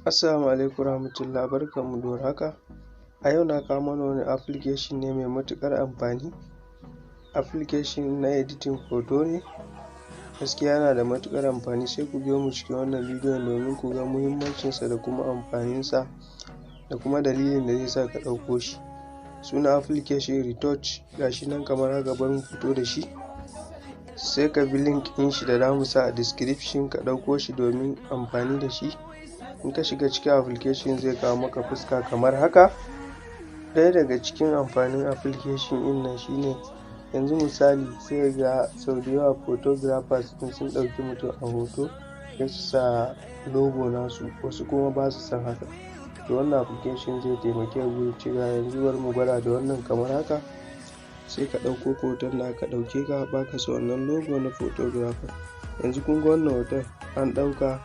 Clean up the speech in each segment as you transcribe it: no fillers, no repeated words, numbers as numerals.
Assalamu alaikum warahmatullah, barkanmu da warhaka. A yau na kawo mana wani application ne mai matuƙar amfani. Application na editing hoto ne. Gaskiya yana da matuƙar amfani. Sai ku biyo mu cikin wannan bidiyon domin ku ga muhimmancinsa da kuma amfaninsa da kuma dalilin da zai sa ka ɗauko shi. Sunan application Retouch. Ga shi nan kamar haka, bari mu fito da shi. Sai ka bi link ɗin shi da za mu sa a description ka ɗauko shi domin amfani da shi. In ka shiga cikin application, zai kawo maka fuska kamar haka. Ɗaya daga cikin amfanin application ɗin nan shine, yanzu misali, sai ga sau da yawa photographers in sun ɗauki mutum a hoto, sai su sa logo nasu, wasu kuma ba su son haka. To, wannan application zai taimake ka gurin cirewa. Yanzu bari mu gwada da wannan kamar haka. Sai ka ɗauko hoton da aka ɗauke ka, baka son wannan logo na photographer. Yanzu kun ga wannan hoton an ɗauka,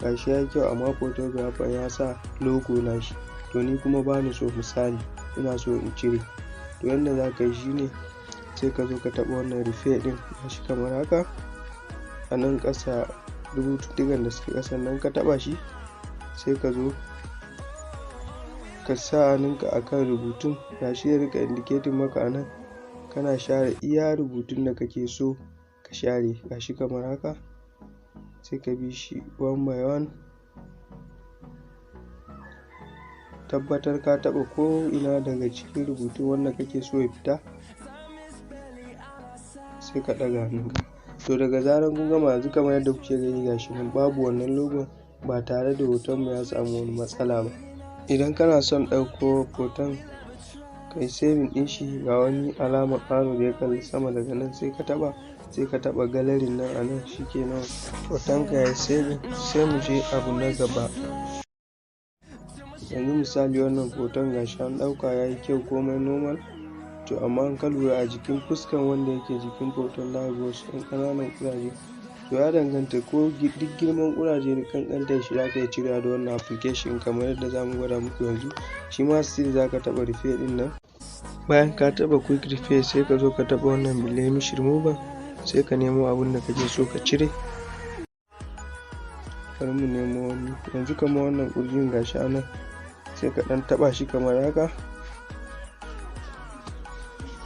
gashi yayi kyau, amma photographer ya sa logo nashi, to ni kuma bani so. Misali, ina so in cire. To, yanda za ka yi shine, sai ka zo ka taɓa wannan repair ɗin, gashi kamar haka a nan ƙasa, rubututtukan da suke ƙasan nan. Ka taɓa shi, sai ka zo ka sa hannunka a kan rubutun. Gashi ya riƙa indicating maka a nan, kana share iya rubutun da kake so ka share. Gashi kamar haka, sai ka bi shi one by one. Tabbatar ka taɓa ko ina daga cikin rubutun wanda kake so ya fita, sai ka ɗaga hannunka. To, daga zaran kun gama, yanzu kamar yadda kuke gani, gashi nan babu wannan logon, ba tare da hotonmu ya samu wani matsala ba. Idan kana son ɗauko hoton kai saving ɗin shi, ga wani alamar arrow da ya kalli sama daga nan, sai ka taɓa, sai ka taɓa gallery nan a nan. Shikenan, hotonka yayi saving. Sai mu je abu na gaba. Yanzu misali, wannan hoton gashi an ɗauka, yayi kyau, komai normal. To, amma in ka lura a jikin fuskan wanda yake jikin hoton, zaka ga wasu ƴan ƙananan ƙuraje. To, ya danganta, ko duk girman ƙuraje da ƙanƙantar shi, zaka iya cirewa da wannan application, kamar yadda zamu gwada muku yanzu. Shi ma still zaka taɓa repair ɗin nan. Bayan ka taɓa quick repair, sai ka zo ka taɓa wannan blemish remover, sai ka nemo abunda kake so ka cire. Bari mu nemo wani. Yanzu kamar wannan ƙurjin, gashi a nan, sai ka ɗan taɓa shi kamar haka.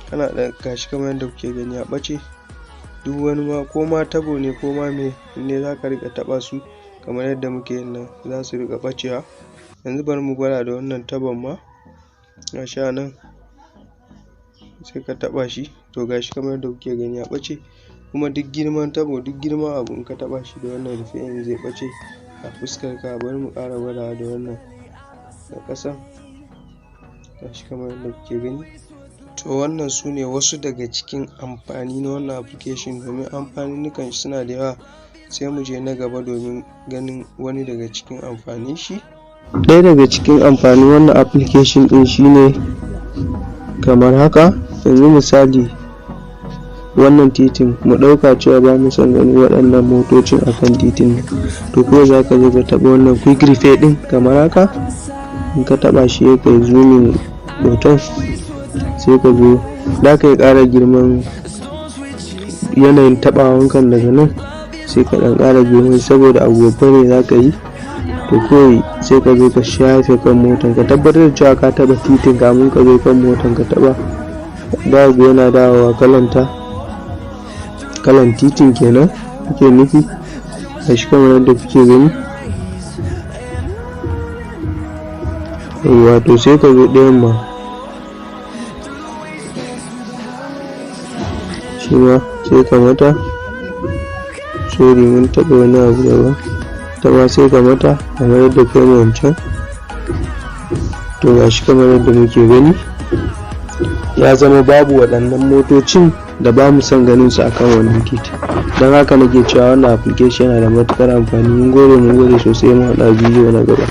Kana ɗan, gashi kamar yadda kuke gani, ya ɓace. Duk wani ma, ko ma tabo ne ko ma me, in dai zaka riƙa taɓa su kamar yadda muke yin nan, zasu riƙa ɓacewa. Yanzu bari mu gwada da wannan tabon ma. Gashi a nan, sai ka taɓa shi. To, gashi kamar yadda kuke gani, ya ɓace. Kuma duk girman tabo, duk girman abu, in ka taɓa shi da wannan repair ɗin, zai ɓace a fuskar ka. Bari mu ƙara gwadawa da wannan na ƙasan. Gashi kamar yadda kuke gani. To, wannan sune wasu daga cikin amfani na wannan application, domin amfaninnukan shi suna da yawa. Sai mu je na gaba domin ganin wani daga cikin amfanin shi. Ɗaya daga cikin amfanin wannan application ɗin shine kamar haka. Yanzu misali, wannan titin, mu ɗauka cewa ba mu son ganin waɗannan motocin akan titin nan. To, kawai zaka zo ka taɓa wannan quick repair ɗin kamar haka. In ka taɓa shi, sai kai zooming hoton, sai ka zo za ka iya ƙara girman yanayin taɓawan kan daga nan, sai ka ɗan ƙara girman, saboda abu babba ne za ka yi. To, kawai sai ka zo ka shafe kan motan. Ka tabbatar da cewa ka taɓa titin kamun ka zo kan motan ka taɓa. Za ga yana dawowa kalanta, kalan titin kenan kuke nufi. Gashi kamar yadda kuke gani. Yawwa, to sai ka zo ɗayan ma, shi ma sai ka mata. Sorry, mun taɓa wani abu daban. Ita ma sai ka mata kamar yadda kai ma wancan. To, gashi kamar yadda muke gani, ya zama babu waɗannan motocin da ba mu son ganin su akan wannan titi. Don haka nake cewa wannan application yana da matuƙar amfani. Mun gode, mun gode sosai. Mu haɗa bidiyo na gaba.